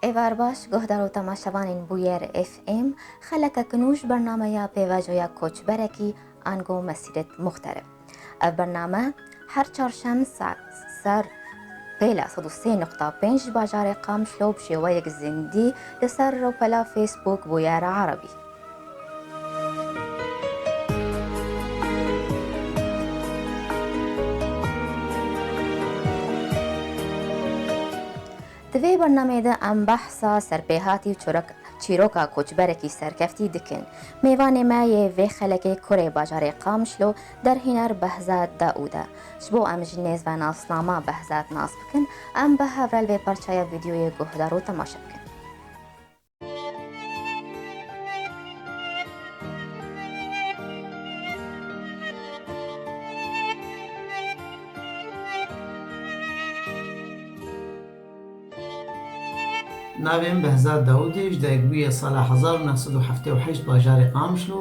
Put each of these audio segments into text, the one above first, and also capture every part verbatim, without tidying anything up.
Êvar baş, guhdar û temaşevanên Bûyer F M, xelekek nû ji bernameya pêvajoya koçberekî ango mesîret muxterib. Ev bername her çarşem saet ser pêla sed û sê nokta pênc ji bajarê Qamişlo bi şêweyek zindî li ser rewpela Facebook Bûyer Erebî. Di vê bernameyê de em behsa serpêhatî û çorek-, çîroka koçberekî serkeftî dikin. Mêvanê me yê vê xelekê kurê bajarê Qamişlo derhêner Behzat Daûd e. Ji bo em ji nêz ve nasnama Behzat nas bikin, em bi hev re li vê parçeya vîdyoyê guhdar û temaşe bikin. Navê min Behzat Dawûd e, ji dayikbûyê sala hezar û neh sed û heftê û heşt bajarê Qamişlo.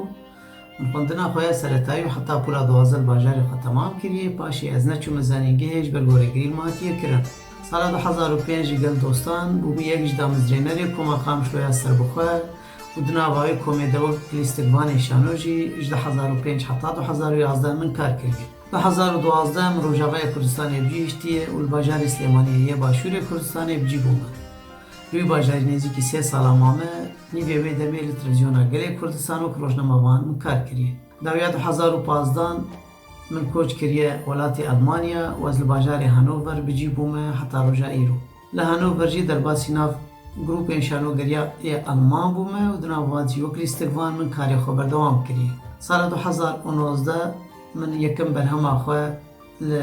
Min xwendina xwe ya seretayî û heta pûla duwazdeh li bajarê xwe temam kiriye. Paşê ez neçûme zanîngehê ji ber goregirî li me hatiye kirin. Sala du hezar û pênc ji gel dostan bûbû yek ji damezrênerê Koma Qamişlo ya serbixwe û di nava wê komê de wek lîstikvanê şano jî ji du hezar û pênc heta du hezar û yazdeh min kar kiriye. Du hezar û duwazdeh min Rojavaya Kurdistanê bigihîştiye û li bajarê Silêmaniyê yê Başûrê Kurdistanê bi cî bûme. Li wî bajarî nêzîkî sê sala mame, nîvê wê demê li televîzyona gelê Kurdistan wek rojnamevan min kar kiriye. Dawiya du hezar û pazdan min koç kiriye welatê Elmanya û ez li bajarê Hanover bi cî bûme heta roja îro. Li Hanover jî derbasî nav grûpên şanogeriya yê Elman bûme û di nav wan jî wek lîstikvan min karê xwe berdewam kiriye. Sala du hezar û nozdeh min yekem berhema xwe li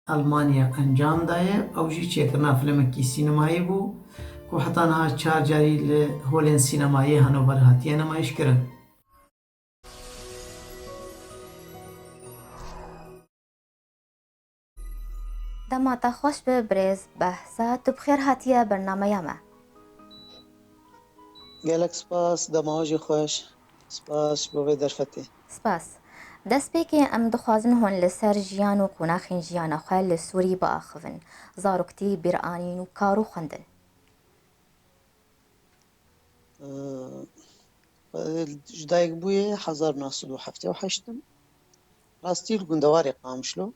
Elmanya encam daye. Ew jî çêkirina filimekî sînemayî bû ku heta niha çar carî li holên sînemayê Hanover hatiye nimayîşkirin. Dema te xweş be birêz Behzat, tu bi xêr hatiye bernameya me. Gelek spas, dema we jî xweş. Spas ji bo vê derfetê. Spas. Destpêkê em dixwazin hûn li ser jiyan û qonaxên jiyana xwe li Sûrî biaxivin, zaroktî, bîranîn û kar û xwendin. Ee, ji dayik bûyê hezar û neh sed û heftê û heşt im. Rastî li gundewarê Qamişlo,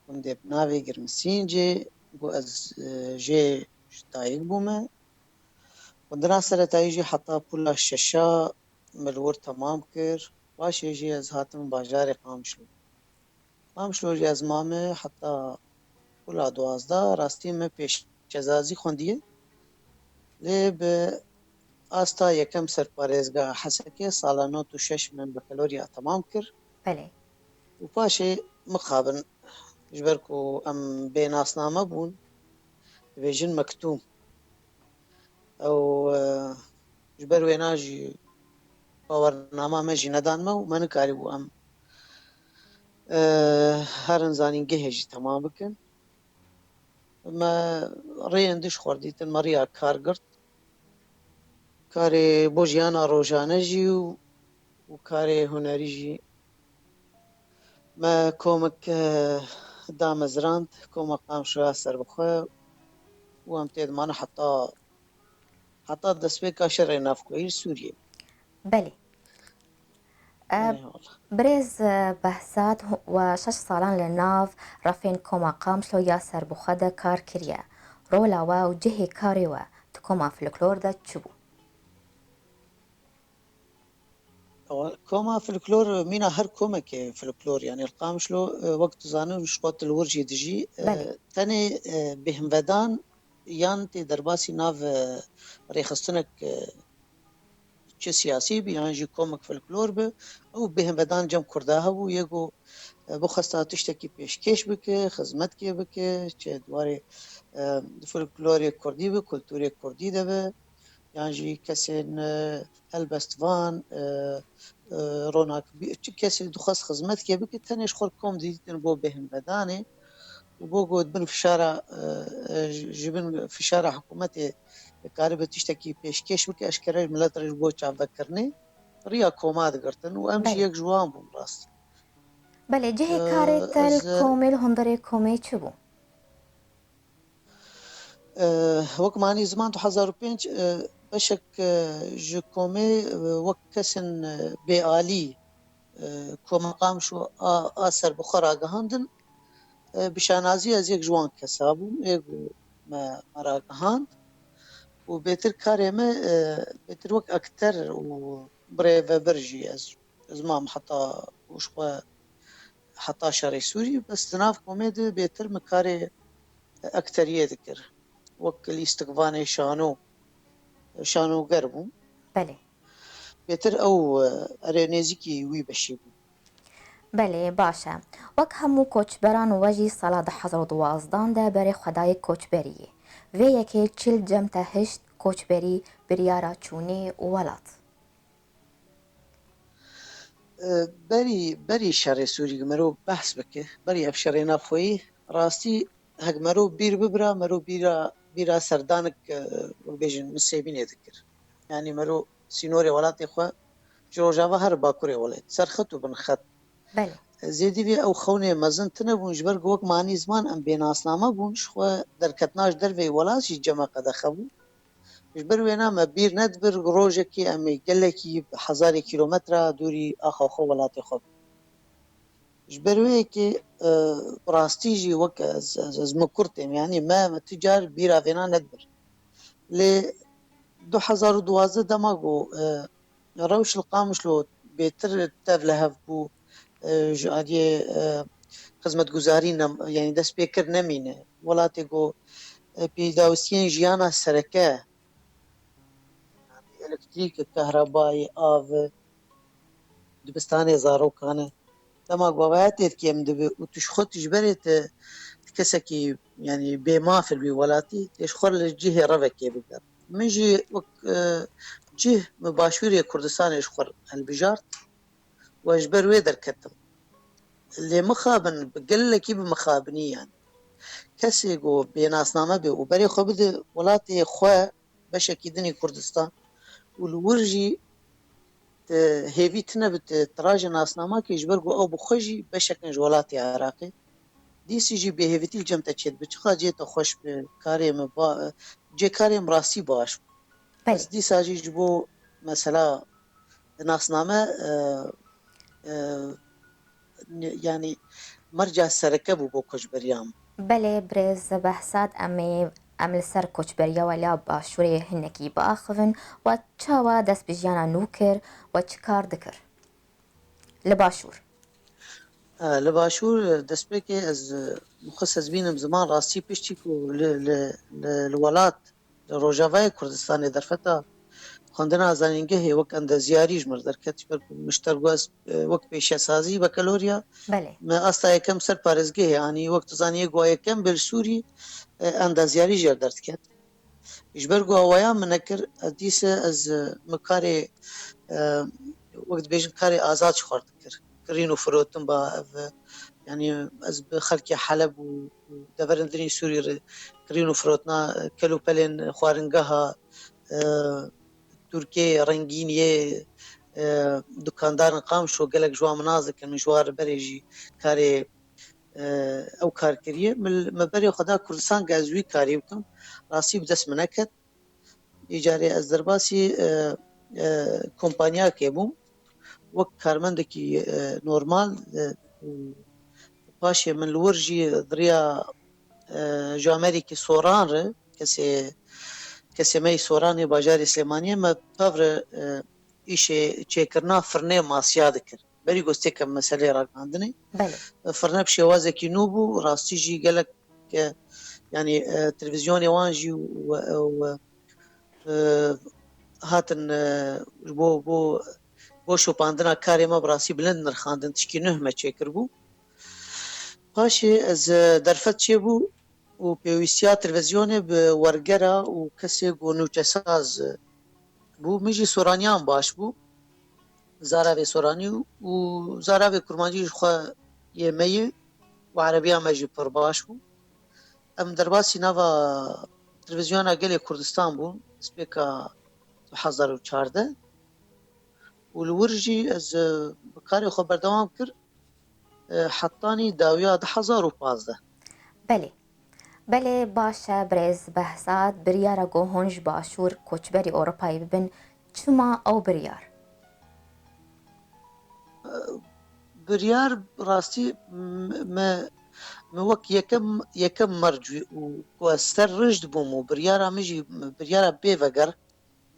gundê bi navê Girmisîncê, ku ez, e, jê ji dayik bûme. Xwendina seretayî jî heta pûla şeşa min li wir temam kir. Paşê jî ez hatim bajarê Qamişlo. Qamişlo jî ez mame heta pûla duwazdeh, rastî me pêşezazî xwendiye. Lê bi asta yekem ser parêzgeha Hesekê sala nod û şeş min bakalorya temam kir. Belê. Û paşê mixabin, ji ber ku em bê nasname bûn, dibêjin mektûm. Ew, e, ji ber wêna jî bawernama me jî nedan me û me nikarîbû em, e, herin zanîngehê jî temam bikin. Me rêyên din ji xwe re dîtin, me riya kar girt. Karê bo jiyana rojane jî û, û karê hunerî jî. Me komik, e, damezrand, Koma Qamişlo ya serbixwe û em tê dimane heta, heta destpêka şerê navxweyî li Sûriyê. Belê. E, Eyvallah. Birêz, e, Behzat, we şeş salan li nav refên Koma Qamişlo ya serbixwe de kar kiriye. Rola we û cihê karê we di koma folklor de çi bû? Koma folklor, mîna her komekê folklor, yanî li Qamişlo, e, wek tu zanî, ji xwe tu li wir jî dijî, e, Belê. Tenê, e, bêhnvedan yan tê derbasî nav, e, rêxistinek, e, çi siyasî bi, yan jî komik folklor bi, ew bêhnvedan cem Kurda hebû, yê ku, e, bixwesta tiştekî pêşkêş bike, xizmetkê bike, çi di warê, e, folklorê Kurdî bi, kulturê Kurdî de bi. Yan jî kesên, e, helbestvan, e, e, ronakbî-, çi kesê dixwest xizmetkê bike, tenê ji xwe kom didîtin bo bêhnvedanê û bo ku di bin fişara, e, e, ji, ji bin fişara hikûmetê karibe tiştekî pêşkêş bike, eşkere ji milet re ji bo çavvekirinê riya koma digirtin û em jî Belê. yek ji wan bûn rast. Belê, cihê E, karê te ez, li e, komê, li hundirê komê çi bû? E, wek manî ziman du hezar û pênc, e, beşek, e, ji komê, e, wek kesên, e, bêalî, e, koma Qamişlo a, a ser bi xwe ragihandin. E, bi şanazî ez yek ji wan kesa bûm, ê ku me, me ragihand. Û bêtir karê me, e, bêtir wek akter û birêvebir jî ez, ez mam heta û ji xwe heta şerê Sûrî, bes di nav komê de bêtir min karê akteriyê dikir. Wek lîstikvanê şano, şanoger bûm. Belê. Bêtir ew, e, erê nêzîkî wî beşî bû. Belê, baş e. Wek hemû koçberan we jî sala du hezar û duwazdan de berê xwe dayê koçberiyê. Vê yekê çil cem te hişt koçberî biryara çûnê û welat. E, berî, berî şerê Sûrî mero behs bike, berî ev şerê navxweyî, rastî hek mero bîr bibira, mero bîra, bîra serdanik, e, wek bêjin, Nisêbînê dikir. Yanî mero sînorê welatê xwe ji rojava her bakurê welat, serxet û binxet. Belê. Zêdî vê ew xewnê mezin tune bûn, ji ber ku wek manî ziman em bênasname bûn, ji xwe derketina ji derveyî welat jî cem me qedexe bû. Ji ber wêna me bîr nedibir, rojekê em ê gelekî hezarê kîlometre dûrî axa xwe welatê xwe bin. Ji ber wê yekê, e, bi rastî jî wek ez, ez, ez min kurt êm, yanî me, me tu car bîra vêna nedibir. Lê du hezar û duwazdeh dema ku, e, rewş li Qamişlo bêtir tev li hev bû, e, ji aliyê, e, xizmetguzarî nem-, yanî dest pê kir nemîne. Welatê ku, e, pêdawistiyên jiyana sereke, yanî elektrîk, kehrebayê, av, dibistanê zarokan e. Dema ku avaya têr kêm dibe û tu ji xwe tu ji berê te, tu kesekî, yanî bêmaf li wî welatî, tê ji xwe li cihê revekê bigere. Min jî wek, e, cih min Başûrê Kurdistanê ji xwe hilbijart û ez ji ber wê derketim. Lê mixabin, bi gelekî bi mixabinî yanî. Kesê ku bênasname be û berê xwe bide welatê xwe, beşekî din ê Kurdistan û li wir jî tu hêvî tune bi tu, tu raje nasnama kê, ji ber ku ew bi xwe jî beşek in ji welatê Iraqê. Dîsî jî bêhêvîtî li cem te çêdibe. Çiqa cihê te xweş bi, karê min ba-, cihê karê min rastî baş bû. Belê. Bes dîsa jî ji bo mesela nasname, e, e, ne-, yanî merca sereke bû bo koçberiya min. Belê, birêz Behsat, em ê, em li ser koçberiya we li Başûrê hinekî biaxivin. We çawa dest bi jiyana nû kir? We çi kar dikir li Başûr? E, li Başûr, e, destpêkê ez, e, xwest ez bînim ziman rastî piştî ku li, li, li, li welat, li Rojavayê Kurdistanê derfeta xwendina zanîngehê wek endezyarî ji min derket, ji ber ku min ji te got ez, e, wek pêşesazî bekalorya, belê, me asta yekem ser parêzgehê anî, wek tu zanî yê ku yekem bê li Sûrî, e, endezyarî jê derdiket. Ji ber ku awaya min nekir, ez dîse ez, e, min karê, e, wek dibêjin karê azad ji xwe dikir. Kirîn û firotin ba ev, e, yanî ez bi xelkê Heleb û, û deverên din ê Sûrî re kirîn û firotina, e, kel û pelên xwaringeha, e, Tirkiyê rengîn yê, e, dukandarên Qamişlo gelek ji wan min nas dikin, min ji wan re berê jî karê, e, ew kar kiriye. Min, me berê xwe da Kurdistan ku ez wî karî bikim. Rastî bi dest min neket. Îcarê ez derbasî, e, e, kompanyakê bûm. Wek karmendekî, e, normal, e, paşê min li wir jî di riya, e, ji Amerîkî Soran re, kesê, kesê me yî Soranê bajarê Silêmaniyê me pevre, e, îşê çêkirina firnê masiya dikir. Berî ku ez têkim meseleyê ragihandinê. Belê. Firne bi şêwazekî nû bû, rastî jî gelek, e, yanî, e, televîzyonê wan jî û, û, e, hatin, e, bo, bo, bo şopandina karê me bi rastî bilind nirxandin, tişkî nuh me çêkiribû. Paşê ez, e, derfet çêbû û pêwîstiya televîzyonê bi wergera û kesê ku nûçesaz bû. Min jî Soraniyan baş bû. Zaravê Soranî û zaravê kurmancî ji xwe yê me yê û erebiya me jî pir baş bû. Em derbasî nava televîzyona gelê Kurdistan bûn, destpêka du hezar û çardeh û li wir jî ez, e, bi karê xwe berdewam kir, e, hetanî dawiya du hezar û pazdeh. Belê. Belê, baş e, birêz Behzad, biryara ku hûn ji Başûr koçberî Ewropayê bibin, çima ew biryar? Biryar rastî m-, me, me wek yekem, yekem merc û ku ez ser rijd bûm û biryara min jî biryara bêveger,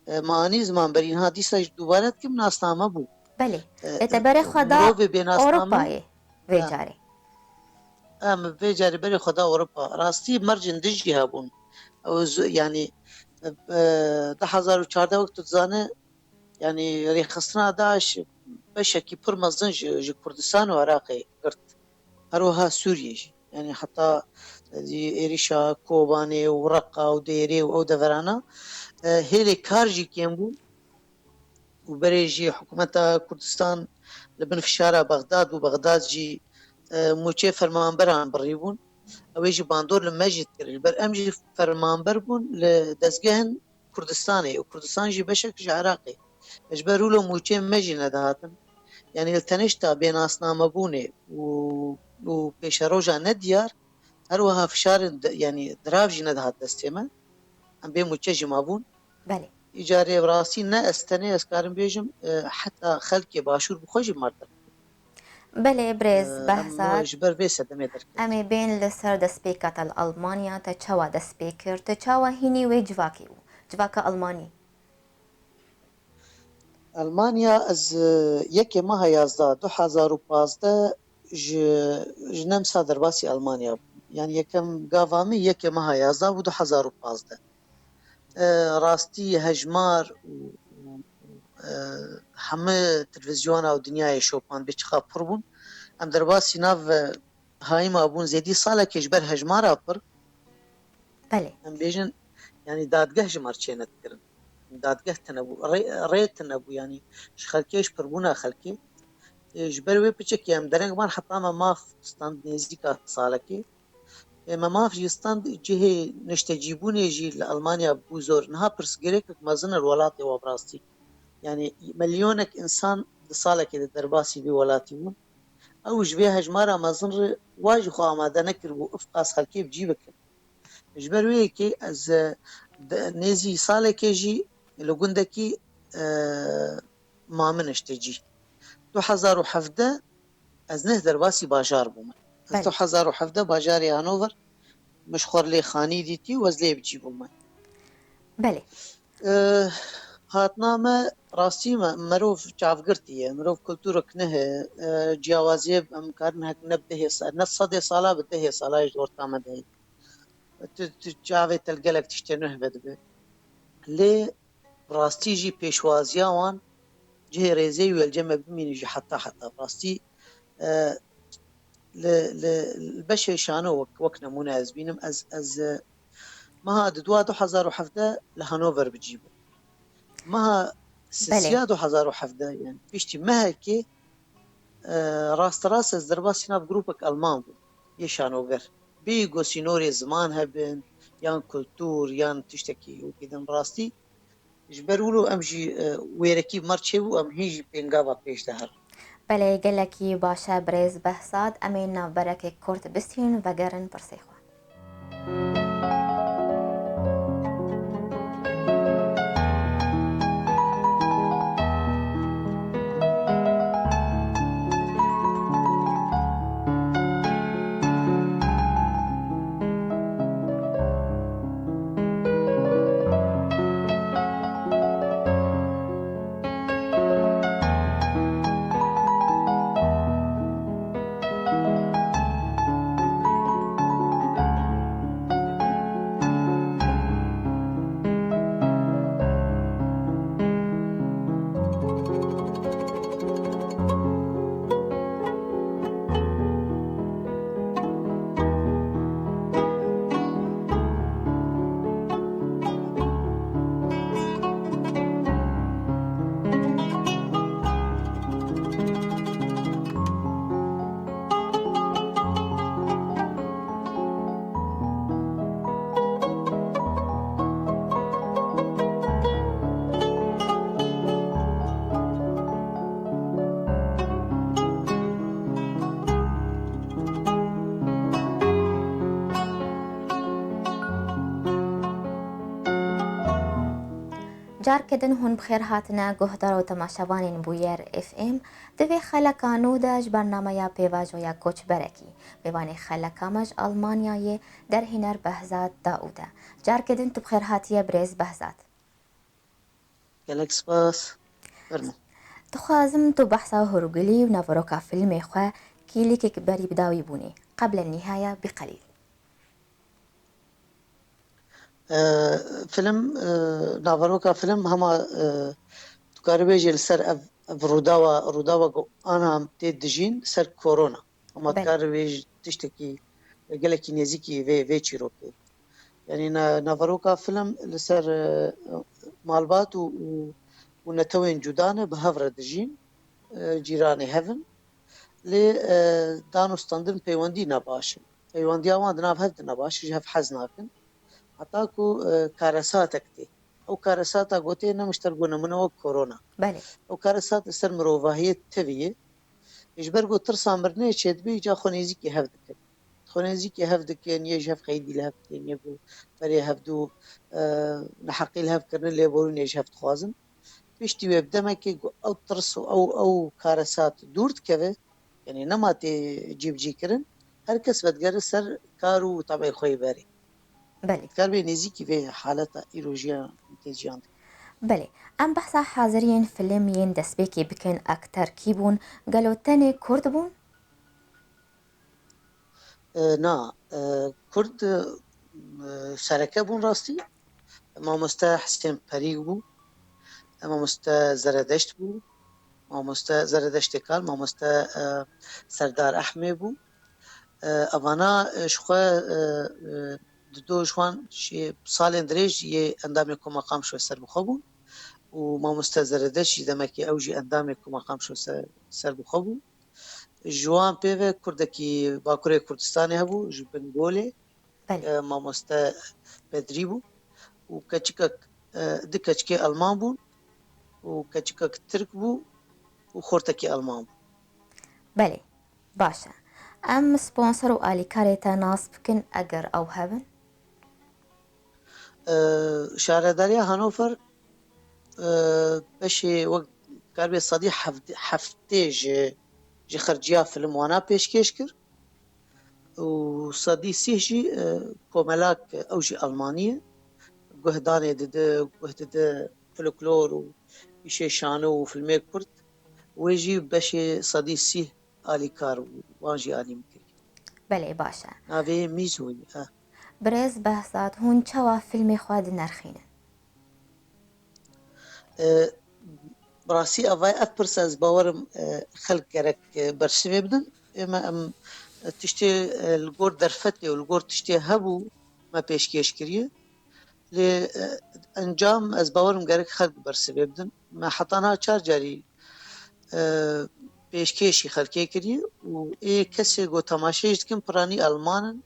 e, me anî ziman berî niha dîsa jî dubare dikim nasname bû. Belê. E, E, te berê xwe da mirovê bênasname Ewropayê vê Ha. carê. Em vê carî berê xwe da Ewropa. Rastî mercên din jî hebûn. Ew z-, yanî, e, du hezar û çardeh wek tu dizane, yanî rêxistina DAIŞ beşekî pir mezin ji, ji Kurdistan û Iraqê girt. Her wiha Sûriyê jî. Yanî heta, e, êrîşa Kobanê û Reqa û Dêrê û ew deverana, e, hêlê kar jî kêm bû. û berê jî hikûmeta Kurdistan li bin fişara Bexdad bû. Bexdad jî, e, mûçê fermanberan birîbûn. Ew ê jî bandor li me jî dikir. Ji ber em jî fermanber bûn li dezgehên Kurdistanê û Kurdistan jî beşek ji Iraqê. Ji ber wilo mûçeyên me jî nedihatin. Yanî li tenişta bênasnamebûnê û, û pêşeroja nediyar, her wiha fişarên di-, yanî dirav jî nedihat destê me. Em bê mûçe jî mabûn. Belê. Îcarê bi rastî ne ez tenê ez karim bêjim, e, heta xelkê Başûr bi xwe jî mar derket. Belê, birêz E, em Behzad. ji ber vê sedemê derket. Em ê bên li ser destpêka te li Almanya, te çawa dest pê kir? Te çawa hînî wê civakê bû? Civaka Almanî? Almanya ez, e, yekê meha yazdeh du hezar û pazdeh ji, ji Nemsa derbasî Almanya bûm. Yanî yekem gava min yekê meha yazdeh bû du hezar û pazdeh. E, rastî hejmar û, û, e, hemî televîzyona û dinyayê şopand bê çiqa pir bûn. Em derbasî nav, e, Hayî mabûn zêdî salekê ji ber hejmara pir. Belê. Em bêjin, yanî dadgeh ji me re çênedikirin. Dadgeh tune bû, rê, rê tune bû, yanî ji xelkê, ji pirbûna xelkê. Ê, ji ber wê piçekê em dereng man heta me maf stand nêzîka salekê. Ê, me maf jî stand cihê niştecîbûnê jî li Almanya bû zor. Niha pirsgirêkek mezin e li welatê we bi rastî. Yanî milyonek însan di salekê de derbasî vî welatî bûn. Ew ji vê hejmara mezin re wa jî xwe amade nekiribû, ev qas xelkê bi cî bikin. Ji ber wê yekê ez, e, de-, nêzî salekê jî li gundekî, e, ma min işte cî. Du hezar û hevdeh ez neh derbasî bajar bûme. Ez Belê. du hezar û hevdeh bajarê Hanover, min ji xwe re lê xanî dîtî û ez lê bi cî bûme. Belê. Eh, hatina me, rastî me, mirov çavgirtî ye, mirov kulturek nihe, eh, ciyawaziyê em karin hek ne bi dehê sa-, ne sedê sala bi dehê sala ji orta me de heye. Tu, tu çavê te li gelek tiştê nuh vedibe. Lê rastî jî pêşwaziya wan cihê rêzê û el cem me bimîne jî heta heta. Rastî, eh, li, li, li beşê şano wek, wek nemûne ez bînim. Ez, ez, eh, meha didwa du hezar û hevdeh li Hanover bi cî bûm. Meha Belê. sisiya du hezar û hevdeh, yani piştî mehekê, eh, rasterast ez derbasî nav grûpek Alman bûm, yê şanoger. Bêyî ku sînorê ziman hebin, yan kultur, yan tiştekî wekî din rastî. Ji ber wilo em jî, e, wêrekî bi me re çêbû, em hîn jî pêngava pêş de herin. Belê, gelekî baş e birêz Behzad, em ê navberekê kurt bistînin, vegerin pirsê xwe. Careke din hûn bi xêr hatine guhdar û temaşevanên Bûyer F M. Di vê xeleka nû de ji bernameya pêvajoya koçberekî, mêvanê xeleka me ji Almanyayê derhêner Behzat Daûd e. Careke din tu bi xêr hatiye birêz Behzat. Gelek spas. Fermo. Dixwazim tu behsa hûrgulî û naveroka filmê xwe Kîlîkek berî bi dawî bûnê, Qebl el-Nihaya bi qelîl. E, film, e, naveroka film hema, e, tu karî bêjî li ser ev, ev rûdawa, rûdawa ku ana em tê dijîn, ser korona. Hema Belê. Kar wê ji tiştekî gelekî nêzîkî vê, vê çîrokê. Yanî na-, naveroka film li ser, e, malbat û, û, û netewên cuda ne, bi hev re dijîn, e, cîranê hev in. Lê, e, dan û standin peywendî ne baş in. Peywendiya wan di nav hev de ne baş, ji hev hez nakin. Heta ku, e, karesatek tê. Ew karesata gotê ne mişter ku nimûne wek korona. Belê. Ew karesat li ser mirovahiyê tevî ye. Ji ber ku tirsa mirinê çêdibê, îca xwe nêzîkî hev dikin. Xwe nêzîkî hev dikin, yê ji hev qeydî li hev dikin, yê ku berê hevdû, e, neheqî li hev kirine, lêborînê ji hev dixwazin. Piştî wê bi demekê ku ew tirs û ew, ew karesat dûr dikeve, yanî nema tê cîbicîkirin, her kes vedigere ser kar û tebê xwe yê berê. Belê. Dikar bê nêzîkî vê haleta îrojiya tê jiyan dike. Belê. Em behsa haziriyên film yên destpêkê bikin, akter kî bûn? Gelo tenê Kurd bûn? E, na, e, Kurd, e, sereke bûn rastî. Mamoste Hisên Perîg bû. Mamoste Zeredeşt bû. Mamoste Zeredeştê kal, mamoste, e, Serdar Ehmê bû. E, evana, e, ji xwe, e, e, di do ji wan jî salên dirêj yê endamê Koma Qamşo serbixwe bûn. Û mamoste Zeredeşt jî demekê ew jî endamê Koma Qamşo se-, serbixwe bû. Ji wan pê ve kurdekî Bakurê Kurdistanê hebû, ji Bingolê, Belê. E, mamoste Bedrî bû û keçikek, e, du keçikê Alman bûn û keçikek Tirk bû û xortekî Alman bû. Belê, baş e. Em sponsor û alîkarê te nas bikin, eger ew hebin? E, Şaredariya Hanover, e, beşê wek karibê sedî heft-, heftê ji, ji xerciya film wana pêşkêş kir û sedî sîh jî, e, komelak ew jî Almanî ye. Guhdanê dide, guh dide folklor û îşê şano û filmê kurd. Wê jî beşê sedî sîh alîkar bû, wan jî alî min kiriye. Belê, baş e. Navê Mîzo ye, ha. Birêz Behzat, hûn çawa filmê xwe dinirxînin? E, bi rastî ev, ev pirsa ez bawerim, e, xelk gerek, e, bersivê bidin. Ême em, e, tiştê, e, li gor derfetê û li gor tiştê hebû me pêşkêş kiriye. Lê, e, encam ez bawerim gerek xelk bersivê bidin. Me heta niha çar carî, e, pêşkêşî xelkê kiriye û ê kesê ku temaşeyê jî dikin piranî Alman in.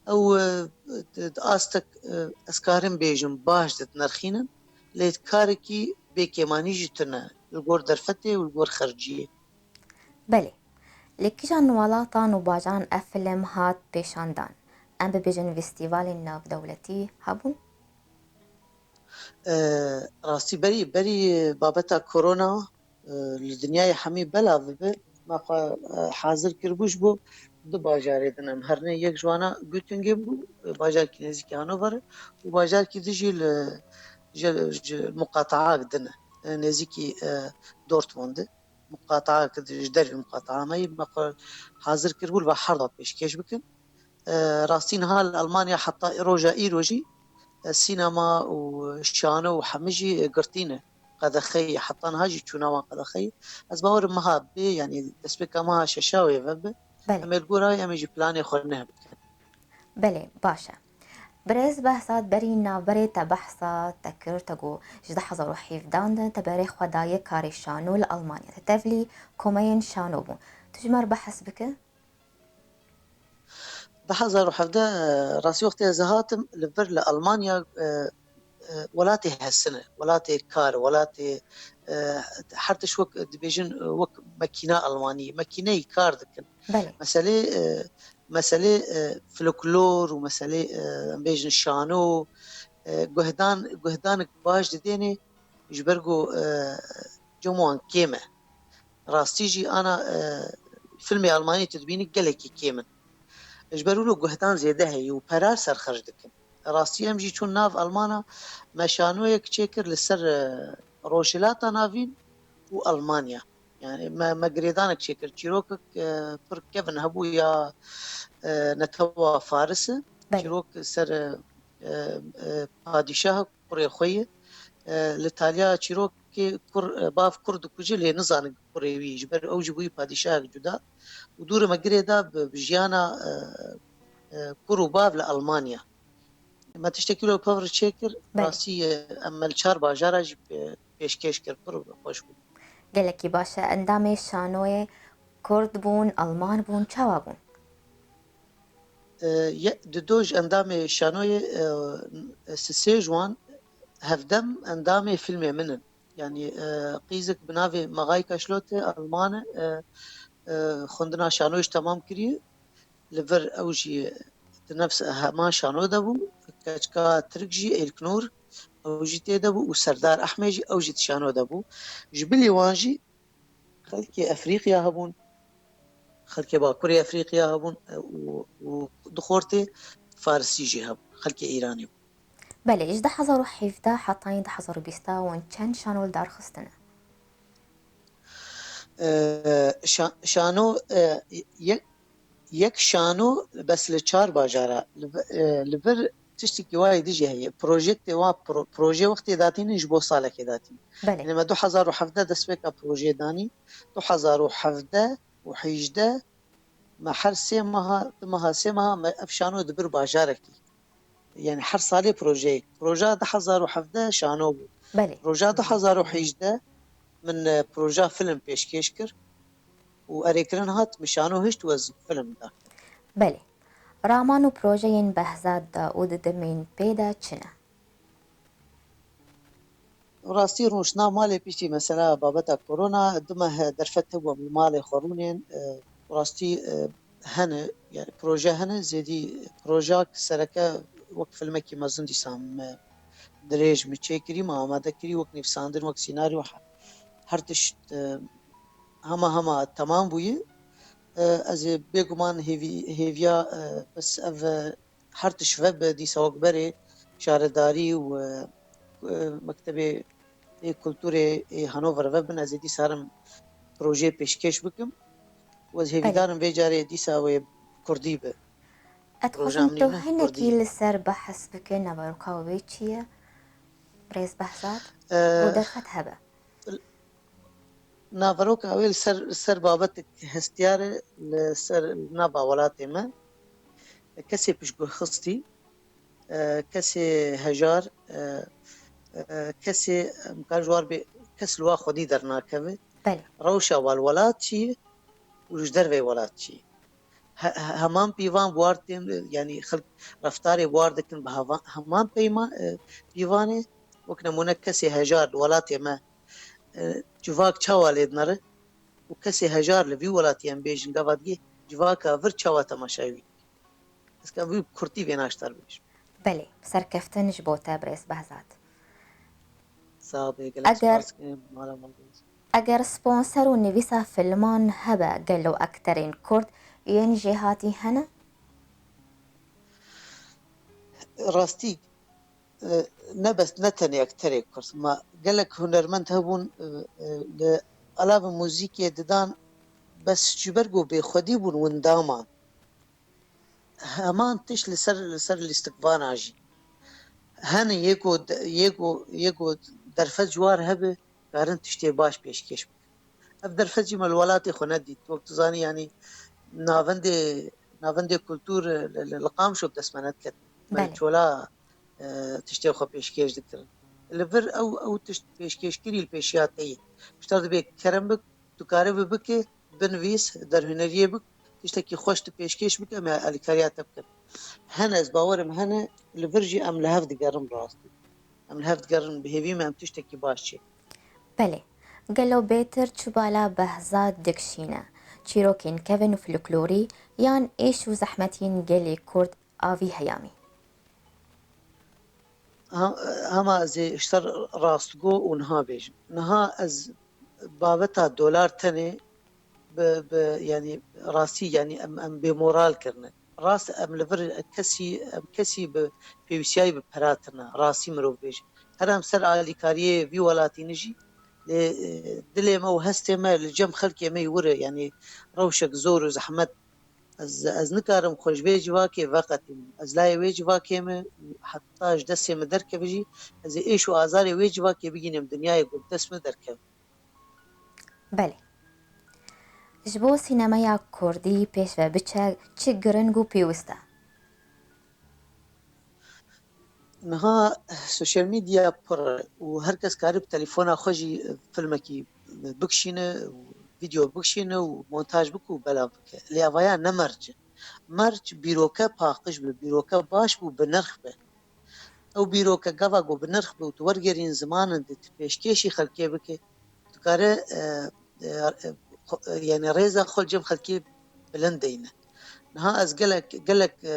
Ew, e, di, di astek, e, ez karim bêjim baş de dinirxînin. Lê karekî bêkêmanî jî tune li gor derfetê û li gor xerciyê. Belê. Li kîjan welatan û bajaran ev film hat pêşandan? Em bibêjin festîvalên navdewletî hebûn? E, rastî berî, berî babeta korona, e, li dinyayê hemî belav bibe, me xwe, e, hazir kiribû ji bo du bajarê din em herine. Yek ji wana Göttingê bû, e, bajarkî nêzîkî Hanover û bajarkî din jî li, ji, ji muqataak din e, nêzîkî, e, Dortmund e. Muqataak ji dervî muqataa me yî, me xwe hazir kiribû li va herda pêşkêş bikin. E, rastî niha li Almanya heta roja îro jî, e, sînema û şano û hemî jî, e, girtî ne. Qedexeyê, heta niha jî çûna wan qedexeyê. Ez bawerim meha bê, yanî destpêka meha şeşa wê vebe. Belê. Em ê li gora wê em ê jî planê xwe neh bikin. Belê, baş e. Birêz Behzat, berî navberê te behsa te kir, te got ji du hezar û hevdehan de te berê xwe daye karê şano li Almanya. Te tevlî komeyên şano bûn. Tu ji me re behs bike? Du hezar û hevdeh, e, rastî wextê ez hatim, li vir li Almanya, e, e, welatê hesine, welatê kar, welatê, e, her tişt wek dibêjin, e, wek mekîna Almanî, mekîneyî kar dikin. Belê. Meselê, e, meselê, e, folklor û meselê, e, em bêjin şano, e, guhdan, guhdanek baş didênê, ji ber ku, e, cem wan kêm e. Rastî jî ana, e, filmê Almanî tu dibînî gelekî kêm in. Ji ber wilo guhdan zêde heye û pera serxerc dikin. Rastî em jî çûn nav Almana, me şanoyek çêkir li ser, e, Rojhilata Navîn û Almanya. Yani me, me girêdanek çêkir. Çîrokek, e, pir kevin hebû ya, e, netewa Faris e. Belê. Çîrok ser, e, e, e, padîşah kurê xwe ye. E, li taliya çîrokê kur, e, bav kur dikuje lê nizane kurê wî. Ji ber ew jî bûyî padîşahek cuda. Û dûrê me girê da bi, bi jiyana, e, e, kur û bav li Almanya. Me tiştekî wilo pevr çêkir, Belê. Rastî, e, em me li çar bajara jî pê-, pêşkêş kir, pir xweş bû. Gelekî baş e. Endamê şanoyê Kurd bûn, Alman bûn, çawa bûn? E, ye-, di do ji endamê şanoyê, e, sisê ji wan hevdem endamê fîlmê min in. Yani, e, qîzik bi navê Maxay Kaşlotê, Alman e, e, e, xwendina şanoyê jî temam kiriye. Li vir ew jî di nefs heman şano de bû. Keçika Tirk jî Êlknûr, ew jî tê de bû û Serdar Ehmê jî, ew jî di şano de bû. Ji bilî wan jî xelkê Efrîqya hebûn, xelkê Bakurê Efrîqya hebûn, e, û, û di xortê Farisî jî hebûn, xelkê Îranê bûn. Belê, ji du hezar û hevdeh hetayî du hezar û bîst wan çend şano li dar xistine? E, şa-, şano, e, yek, yek şano bes li çar bajara. Li vi-, e, li vir tiştekî wayê dijî heye. Projektê wa pro-, proje wextê datînin ji bo salekê datîn. Belê. Yani me du hezar û hevdeh destpêka projeyê danî, du hezar û hevdeh û hêjdeh me her sê meha, du meha, sê meha me ev şano dibir bajarekî. Yani her salê projeyek. Proja du hezar û hevdeh şano bû. Belê. Proja du hezar û hêjdeh min, e, proja film pêşkêş kir û erêkirin hat, min şano hişt wez film da. Belê. Raman û projeyên Behzad de û di demên pê de çi ne? Rastî rûniştina malê piştî mesela babeta korona, du meh derfet hebû em li malê xwe rûnên, e, rastî, e, hene, yani proje hene, zêdî projak sereke wek filmekî mezin dîsa me dirêj min çêkirî, me amade kirî, wek nivîsandin, wek sînaryo, he-, her tişt, e, hema hema temam bûye. E, ez ê bêguman hêvî-, hêviya, e, bes ev, e, her tişt vebe dîsa wek berê şaredarî û, e, e, mektebê ê kulturê ê Hanover vebin, ez ê dîsa herim projeyê pêşkêş bikim. Û ez Belê. Hêvîdar im vê carê dîsa wê kurdî be. Ez Proja dixwazim min tu nîne hinekî kurdî. Li ser behs bike, naveroka wê çi ye? Birêz Behzad? E, Ku derfet hebe. Naveroka wê li ser, li ser babetek hestiyar e, li ser nava welatê me. Kesê piştguhxistî, e, kesê hejar, e, e, kesê, em, kar ji war bê, kes li wa xwedî dernakeve. Belê. Rewşa wa li welat çi ye û ji dervê welat çi ye. He-, he-, heman pîvan bi war tên, yanî xelk reftarê bi war dikin bi heva-, heman peyma, e, pîvanê, wek nemûne kesê hejar li welatê me, e, civak çawa lê dinere û kesê hejar li vî welatî em bêjin gava digê civaka vir çawa temaşayê wî dike. Ez ka vî bi kurtî vê naştar bêjim. Belê, serkeftin ji bo te birêz Behzad. Sax be, gelek Eger spas dikim, mala malbûs. Eger sponsor û nivîsa filman hebe, gelo ekterên kurd yên jêhatî hene? Rastî, e, ne bes, ne tenê ekterê kurd, ma gelek hunermend hebûn, e, e, li alavên muzîkê didan, bes ji ber ku bêxwedî bûn winda man. Heman tişt li ser, li ser lîstikvana jî. Hene yê ku de-, yê ku, yê ku derfet ji war hebe, karin tiştê baş pêşkêş bikin. Ev derfet jî me li welatê xwe nedît. Wek tu zanî, yanî navendê, navendê kultur li, li, li Qamşo bi dest me nediket. Me li Belê. Çola, e, tiştê xwe pêşkêş dikirin. Li vir ew, ew tişt pêşkêşkirî li pêşiya te ye. Ji te re dibê kerem bik, tu karibî bike, binivîs, derhuneriyê bik, tiştekî xweş tu pêşkêş bike, em ê alîkariya te bikin. Hene, ez bawerim hene, li vir jî em li hev digerin rastî. Em li hev digerin, bi hêvî me em tiştekî baş çêkin. Belê. Gelo bêtir çi bala Behzad dikişîne? Çîrokên kevin û folklorî yan êş û zehmetên gelê kurd a vî heyamî? Ha-, hema ez ê ji te rastgo û niha bêjim. Niha ez babeta dolar tenê bi, bi, yanî rastî, yanî em, em bêmoral kirine. Rast em li vir kesî, em kesî bi pêwîstiyayî bi pera tine, rastî mirov bêje. Her em ser alîkariyê vî welatî ne jî, lê, e, dilê me û hestê me li cem xelkê me yî wir e, yanî rewşek zor û zehmet. Ez, ez nikarim xwe ji vê civakê veqetînim. Ez layê wê civakê me û heta ji destê min derkeve jî, ez ê êş û azarê wê civakê bigînim dinyayê ku bi dest min derkeve. Belê. Ji bo sînemeya kurdî pêş ve biçe çi giring û pêwist e? Niha sosyal medya pir e û her kes kare bi telefona xwe jî filmekî bikişîne, video bikişîne û montaj bike û belav bike. Lê evaya ne merc e. Merc bîroke paqij be, bîroke baş be û bi nirx be. Ew bîroke gava ku bi nirx be û tu wergerîn zimanin de tu pêşkêşî xelkê bike, dikare, e, e, e, xwe, e, yanî rêza xwe li cem xelkê bilind deyne. Niha ez gelek, gelek, e,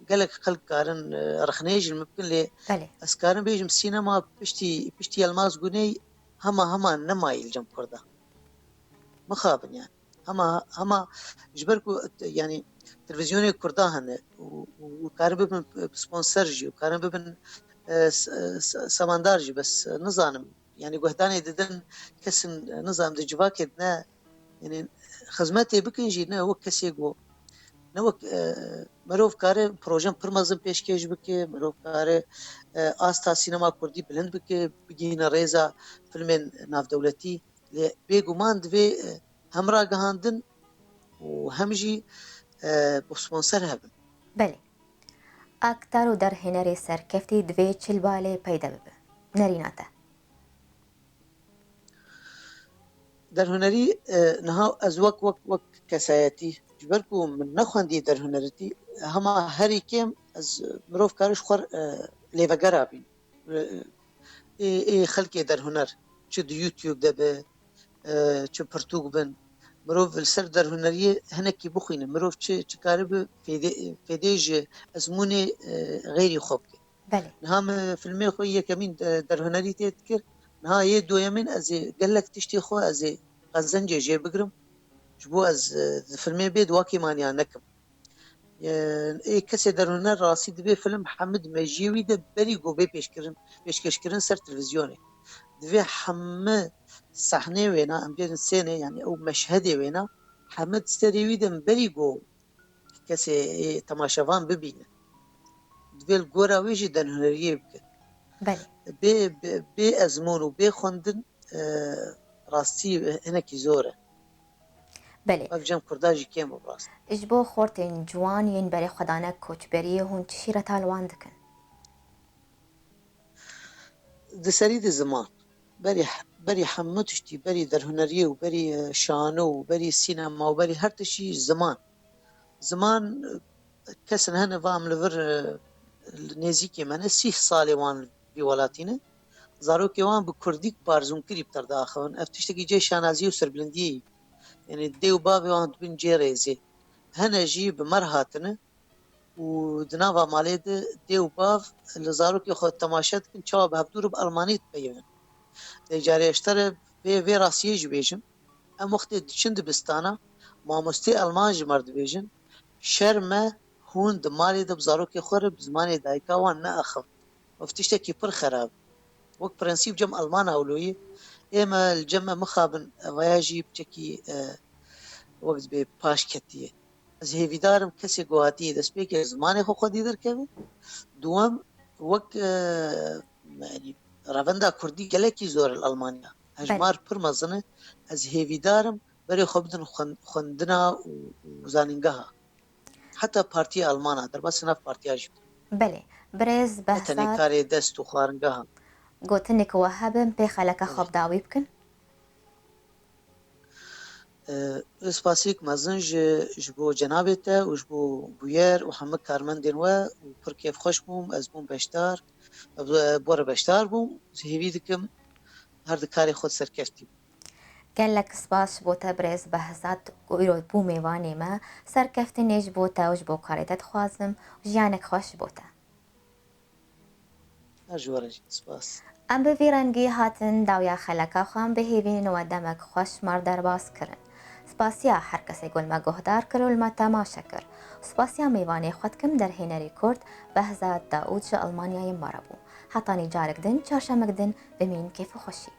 gelek xelk karin, e, rexneyê ji min bikin, lê Belê. ez karim bêjim sînema piştî, piştî Yilmaz Guney hema, hema nemayî li cem Kurda. Mixabin yani. Hema, hema ji ber ku, yanî, televîzyonê Kurda hene û, û, û karin bibin sponsor jî û karin bibin, e, s-, e, s-, semandar jî, bes, e, nizanim. Yanî guhdanê didin kesin, e, nizanim di civakê de ne, yanî xizmetê bikin jî ne wek kesê ku, ne wek, e, mirov kare projen pir mezin pêşkêş bike, mirov kare, e, asta sînema kurdî bilind bike, bigihîne rêza filmên navdewletî. Lê bêguman divê, e, hem ragihandin û hem jî, e, bi sponsor hebin. Belê. Aktor û derhênerê serkeftî divê çi li balê peyde bibe? Nerîna te. Derhunerî, e, niha ez wek, wek, wek kesayetî, ji ber ku min nexwendiye derhuneritî, hema herî kêm ez mirov kare ji xwe, e, lêvegera bînim. Ê, ê xelkê derhuner, çi di YouTube de be, e, çi pirtûk bin, mirov li ser derhuneriyê hinekî bixwîne, mirov çi, çi karibe fêdê, fêdê ji ezmûnê, e, xeyrî xwe bike. Belê. Niha min filmê xwe yekemîn, e, derhunerî tê dikir, niha yê duyemîn ez ê gelek tiştê xwe ez ê qezencê jê bigirim, ji bo ez, e, di filmê bê di wakê maniya nekim. Ê kesê derûne rastî divê film hemû di mejiyê wî de berî ku bê pêşkirin, pêşkêşkirin ser televîzyonê. Divê hemû sahnê wêna, em bêrin sênê, yanî ew meşhedê wêna, hemû di serê wî de berî ku kesê ê temaşevan bibîne. Divê li gora wê jî derhuneriyê bike. Belê. Bê, bê, bê ezmûn û bê xwendin, e, rastî hinekî zor e. Belê. Ev cem kurda jî kêm e bi rast. Ji bo xortên ciwan yên berê xwe dane koçberiyê hûn çi şîreta li wan dikin? Di serî de ziman. Berî, berî hemû tiştî, berî derhuneriyê û berî, e, şano û berî sînema û berî her tiştî ziman. Ziman, e, kesin hene va em li vir, e, li nêzîkê me ne sîh salê wan vî welatî ne. Zarokê wan bi kurdî barzûnkirî bi ter diaxivin. Ev tiştekî cihê şanaziyê û serbilindiyê ye. Yanî dê û bavê wan dibin cihê rêzê. Hene jî bi mer hatine û di nava malê de dê û bav li zarokê xwe temaşe dikin, çawa bi hevdû re bi elmanî dipeyivin. Lê carê ez ji te re vê, vê rastiyê jî bêjim. Em wextê diçin dibistana, mamosteyê elman ji me re dibêjin, şerm e hûn di malê de bi zarokê xwe re bi zimanê dayika wan neaxivin. Ev tiştekî pir xerab e. Wek prensîp cem Elmana wilo ye. Ê me li cem me mixabin, evaya jî piçekî, e, wek dibê paş ketiye. Ez hêvîdar im kesê ku hatiye destpêkê zimanê xwe xwedî derkeve. Duwem, wek, e, yanî revenda kurdî gelekî zor e li Elmanya. Hejmar pir mezin e. Ez hêvîdar im berê xwe bidin xwen-, xwendina û, û zanîngeha. Heta partiya Elmana, derbasî nav partiya jî. Belê. Birêz Behzad. Ne tenê karê dest û xwaringehan. Gotinek we hebin pê xeleke xwe bi dawî bikin? Spasîk mezin ji, ji bo cenabê te û ji bo bûyer û hemû karmendên we û pir kêfxweş bûm, ez bûm beşdar, bo re beşdar bûm. Hêvî dikim her di karê xwe serkeftî bî. Gelek spas ji bo te birêz Behzad ku îro bû mêvanê me. Serkeftinê ji bo te û ji bo karê te dixwazim. Jiyanek xweş ji bo te. Her ji we re jî spas. Em bi vî rengî hatin dawiya xeleka xwe, em bi hêvî ne we demek xweş mar derbas kirin. Spasiya her kesê ku li me guhdar kir û li me temaşe kir. Spasiya mêvanê xwe dikim derhênerî Kurd Behzat Daûd ji Almanyayê me re bû. Hetanî carek din, çarşemek din, bimîn kêf û xweşî.